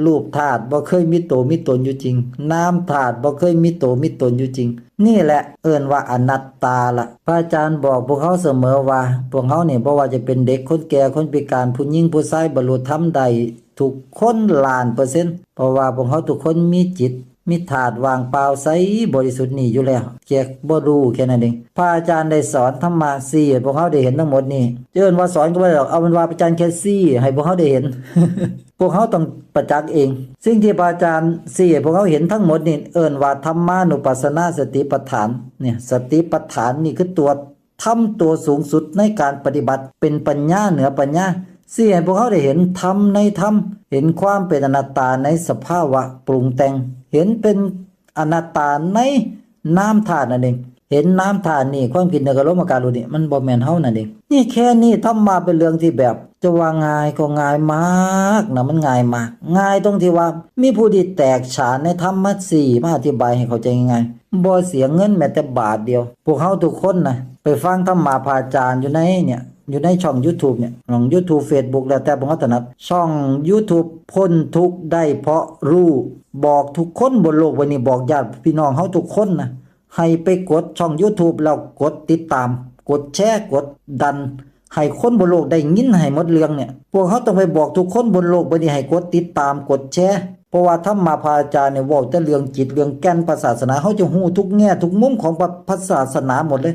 ຮູບທາດບໍ່ເຄີຍມີໂຕມີຕົນຢູ່ຈິງ, ນາມທາດບໍ່ເຄີຍມີໂຕມີຕົນຢູ່ຈິງ. ນີ້ແຫຼະເອີ້ນວ່າອະນັດຕາລະ. ພະອາຈານບອກພວກເຮົາສະເໝີວ່າ ພວກເຮົານີ້ ບໍ່ວ່າຈະເປັນເດັກ ຄົນແກ່ ຄົນພິການ ຜູ້ຍິງ ຜູ້ຊາຍ ບັນລຸທຳໄດ້ທຸກຄົນລ້ານເປີເຊັນ, ເພາະວ່າພວກເຮົາທຸກຄົນມີຈິດ ມີທາດວ່າງເປົ່າໃສບໍລິສຸດນີ້ຢູ່ແລ້ວ, ແຄ່ບໍ່ຮູ້ແຄ່ນັ້ນເອງ. ພະອາຈານໄດ້ສອນທຳມະ ຊີ້ໃຫ້ພວກເຮົາໄດ້ເຫັນທັງໝົດນີ້. ຈະເອີ້ນວ່າສອນກໍບໍ່ໄດ້ດອກ, ເອົາເປັນວ່າພະອາຈານແຄ່ຊີ້ໃຫ້ພວກເຮົາໄດ້ເຫັນ. ພວກເຮົາຕ້ອງປະຈັກເອງ. ສິ່ງທີ່ພະອາຈານຊີ້ໃຫ້ພວກເຮົາເຫັນທັງໝົດນີ້ ເອີ້ນວ່າທຳມານຸປັດສະນາສະຕິປັດຖານ. ນີ້ ສະຕິປັດຖານນີ້ຄືຕົວທຳຕົວສູງສຸດໃນການປະຕິບັດ, ເປັນປັນຍາເໜືອປັນຍາ, ຊີ້ໃຫ້ພວກເຮົາໄດ້ເຫັນທຳໃນທຳ, ເຫັນຄວາມເປັນອະນັດຕາໃນສະພາວະປຸງແຕ່ງ, ເຫັນເປັນອະນັດຕາໃນນາມທາດນັ້ນເອງ. ເຫັນນາມທາດນີ້, ຄວາມຄິດ ນຶກ ອາລົມ ອາກາດ ຮູ້ນີ້ ມັນບໍ່ແມ່ນເຮົານັ້ນເອງ. ນີ້ແຄ່ນີ້ທຳມະເປັນເລື່ອງທີ່ແບບ ຈະວ່າງ່າຍກໍງ່າຍມາກນະ, ມັນງ່າຍມາກ, ງ່າຍຕົງທີ່ວ່າມີຜູ້ທີ່ແຕກສານໃນທຳມະຊີ້ມາອະທິບາຍໃຫ້ເຂົ້າໃຈງ່າຍໆ, ບໍ່ເສຍເງິນແມ້ແຕ່ບາດດຽວ. ພວກເຮົາທຸກຄົນນະ ໄປຟັງທຳມະພະອາຈານຢູ່ໃນເນີ້ຍ ຢູ່ໃນຊ່ອງຢູທູບເນີ້ຍ, ຊ່ອງຢູທູບ ເຟສບຸກ ແລ້ວແຕ່ພວກເຮົາຖະໜັດ. ຊ່ອງຢູທູບ ພົ້ນທຸກໄດ້ເພາະຮູ້, ບອກທຸກຄົນບົນໂລກໃບນີ້, ບອກຍາດພີ່ນ້ອງເຮົາທຸກຄົນນະ ໃຫ້ໄປກົດຊ່ອງຢູທູບ ແລ້ວກົດຕິດຕາມ, ກົດແຊ, ກົດດັນ ໃຫ້ຄົນບົນໂລກໄດ້ຍິນໃຫ້ໝົດເລື່ອງເນີ້ຍ. ພວກເຮົາຕ້ອງໄປບອກທຸກຄົນບົນໂລກໃບນີ້ໃຫ້ກົດຕິດຕາມ, ກົດແຊ, ເພາະວ່າທຳມະພະອາຈານນີ້ເວົ້າແຕ່ເລື່ອງຈິດ, ເລື່ອງແກ່ນພະສາສະໜາ. ເຮົາຈະຮູ້ທຸກແງ່ທຸກມຸມຂອງພະ, ພະສາສະໜາໝົດເລີຍ.